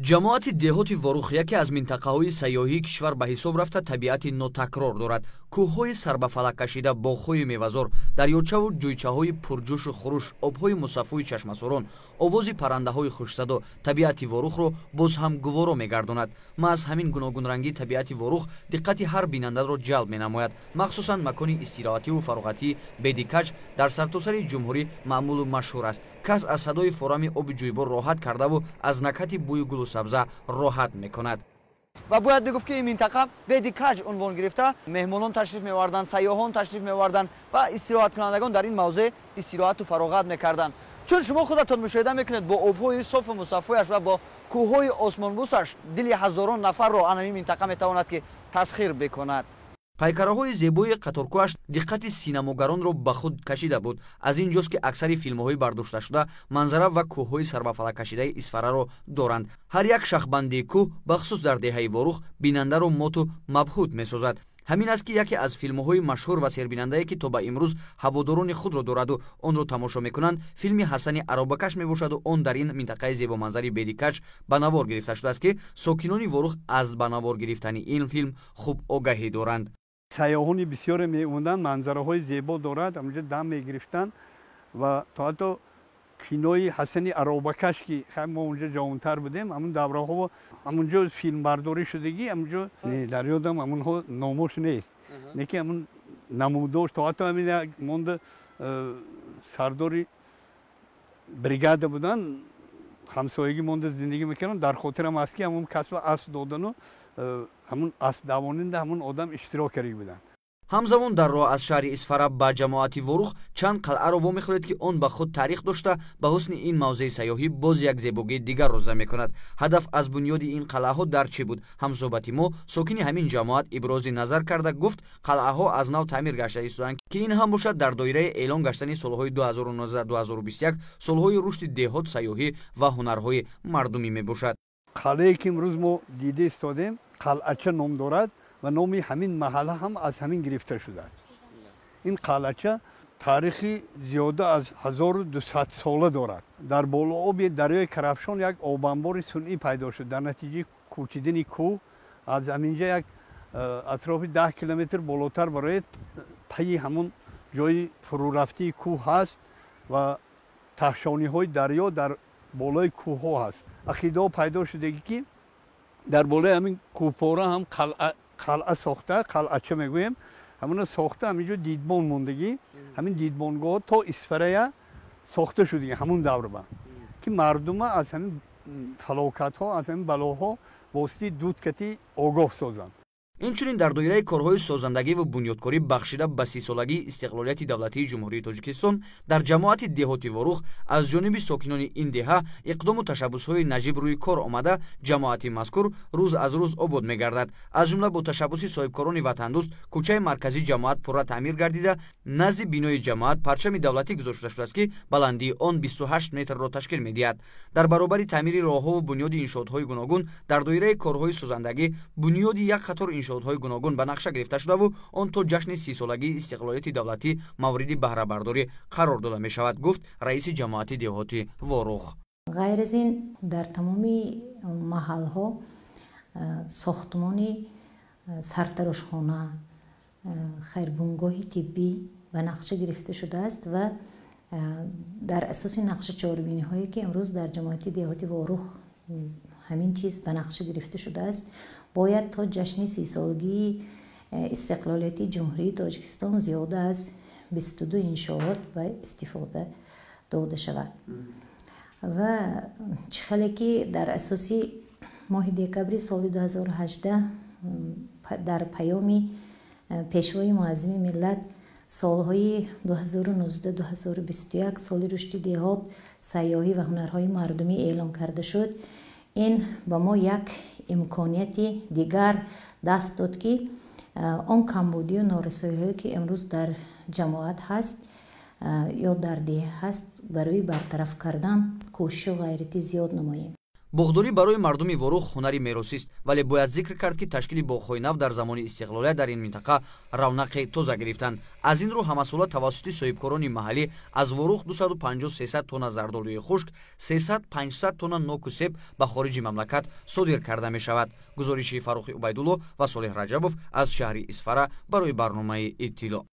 Ҷамоати деҳоти Ворух яке аз минтақаҳои сайёҳии кишвар ба ҳисоб рафта, табиати нотакрор дорад. Кӯҳҳои сарбафалак кашида, боғҳои мевазор, дарёчаву ҷӯйчаҳои пурҷӯшу хуруш, обҳои мусаффои чашмасорон, овози паррандаҳои хушсадо табиати Ворухро боз ҳам гуворо мегардонад. Маҳз ҳамин гуногунрангии табиати Ворух диққати ҳар бинандаро ҷалб менамояд. Махсусан макони истироҳативу фароғатии Бедикаҷ дар сартосари ҷумҳурӣ маъмулу машҳур аст. Кас аз садои форами оби ҷӯйбор роҳат кардаву аз накҳати бӯи гулу сабза роҳат мекунад. Ва бояд бигуфт, ки ин минтақа Беди Каҷ унвон гирифта, меҳмонон ташриф меоварданд, сайёҳон ташриф меоварданд ва истироҳаткунандагон дар ин мавзеъ истироҳату фароғат мекарданд. Чун шумо худатон мушоҳида мекунед, бо обҳои софу мусаффояш ва бо кӯҳҳои осмонбусаш дили ҳазорон нафарро ана ин минтақа метавонад, ки тасхир бикунад. Пайкараҳои зебои қаторкӯҳаш диққати синамогаронро ба худ кашида буд. Аз ин ҷост, ки аксари филмҳои бардошташуда манзара ва кӯҳҳои сарбафалаккашидаи Исфараро доранд. Ҳар як шахбандии кӯҳ, бахусус дар деҳаи Ворух, бинандаро моту мабҳут месозад. Ҳамин аст, ки яке аз филмҳои машҳур ва сербинандае, ки то ба имрӯз ҳаводорони худро дораду онро тамошо мекунанд, филми «Ҳасани аробакаш» мебошаду он дар ин минтақаи зебоманзари Бедикач ба навор гирифта шудааст, ки сокинони Ворух аз ба навор гирифтани ин филм хуб огаҳӣ доранд. Сайёҳони бисёре меомаданд, манзараҳои зебо дорад, ҳамонҷо дам мегирифтанд ва то ҳатто кинои «Ҳасани аробакаш», ки мо онҷо ҷавонтар будем, ҳамун давраҳо ҳамунҷо филмбардорӣ шудагӣ. Ҳамунҷо дар ёдам ҳамунҳо номош нест, лекин ҳамун намудош, то ҳатто ҳамин як монда сардори бригада буданд, ҳамсоягӣ монда зиндагӣ мекардам, дар хотирам аст, ки ҳамун касба асп додану ҳамун аспдавонинда ҳамун одам иштирок карда буданд. Ҳамзамон дар роҳ аз шаҳри Исфара ба ҷамоати Ворух чанд қалъаро вомехӯред, ки он ба худ таърих дошта, ба ҳусни ин мавзеи сайёҳӣ боз як зебогии дигарро зам мекунад. Ҳадаф аз бунёди ин қалъаҳо дар чӣ буд? Ҳамсӯҳбати мо, сокини ҳамин ҷамоат, ибрози назар карда гуфт, қалъаҳо аз нав таъмир гашта истодаанд, ки ин ҳам бошад дар доираи эълон гаштани солҳои 2019-2021 солҳои рушди деҳот, сайёҳӣ ва ҳунарҳои мардумӣ мебошад. Қалъае, ки имрӯз мо дида истодем, Қалъача ном дорад ва номи ҳамин маҳалла ҳам аз ҳамин гирифта шудааст. Ин қалъача таърихи зиёда аз 1200 сола дорад. Дар болооби дарёи Каравшон як обанбори сунъӣ пайдо шуд дар натиҷаи кӯчидани кӯҳ. Аз ҳаминҷа як атрофи 10 километр болотар барои пайи ҳамон ҷои фурӯрафтии кӯҳ ҳаст ва таҳшониҳои дарё дар болои кӯҳҳо ҳаст. Ақидаҳо пайдо шудагӣ, ки дар болои ҳамин кӯҳпора ҳам қалъа сохта, қалъача мегӯем, ҳамона сохта, ҳаминҷо дидбон мондагӣ. Ҳамин дидбонгоҳ то Исфарая сохта шудагӣ ҳамун даврба, ки мардума аз ҳамин фалокатҳо, аз ҳамин балоҳо воситаи дуд кати огоҳ созанд. Инчунин дар доираи корҳои созандагӣ ва бунёдкорӣ, бахшида ба 30-солагии истиқлолияти давлатии Ҷумҳурии Тоҷикистон, дар ҷамоати деҳоти Ворух аз ҷониби сокинони ин деҳа иқдому ташаббусҳои наҷиб рӯи кор омада, ҷамоати мазкур рӯз аз рӯз обод мегардад. Аз ҷумла бо ташаббуси соҳибкорони ватандӯст кӯчаи марказии ҷамоат пурра таъмир гардида, назди бинои ҷамоат парчами давлатӣ гузошта шудааст, ки баландии он 28 метрро ташкил медиҳад. Дар баробари таъмири роҳҳову бунёди иншоотҳои гуногун, дар доираи корҳои созандагӣ бунёди як қатор иншоотҳои гуногун ба нақша гирифта шудаву он то ҷашни 30-солагии истиқлолияти давлатӣ мавриди баҳрабардорӣ қарор дода мешавад, гуфт раиси ҷамоати деҳоти Ворух. Ғайр аз ин, дар тамоми маҳалҳо сохтмони сартарошхона, хайрбунгоҳи тиббӣ ба нақша гирифта шудааст ва дар асоси нақша чорабиниҳое, ки имрӯз дар ҷамоати деҳоти Ворух ҳамин чиз ба нақша гирифта шудааст, бояд то ҷашни 30-солагии истиқлолияти Ҷумҳурии Тоҷикистон зиёда аз 22 иншоот ба истифода дода шавад. Ва чӣ хеле ки дар асоси моҳи декабри соли 2018 дар паёми Пешвои муаззими миллат солҳои 2019-2021 соли рушди деҳот, сайёҳӣ ва ҳунарҳои мардумӣ эълон карда шуд, ин ба мо як имконияти дигар даст дод, ки он камбудию норасоиҳое, ки имрӯз дар ҷамоат ҳаст ё дар деҳ ҳаст, барои бартараф кардан кӯшишу ғайрати зиёд намоем. Боғдорӣ барои мардуми Ворух ҳунари меросист, вале бояд зикр кард, ки ташкили боғҳои нав дар замони истиқлолият дар ин минтақа равнақи тоза гирифтанд. Аз ин рӯ ҳамасола тавассути соҳибкорони маҳаллӣ аз Ворух 250-300 тонна зардолуи хушк, 300-500 тонна ноку себ ба хориҷи мамлакат содир карда мешавад. Гузориши Фаррухи Убайдулло ва Солеҳ Раҷабов аз шаҳри Исфара барои барномаи Иттилоъ.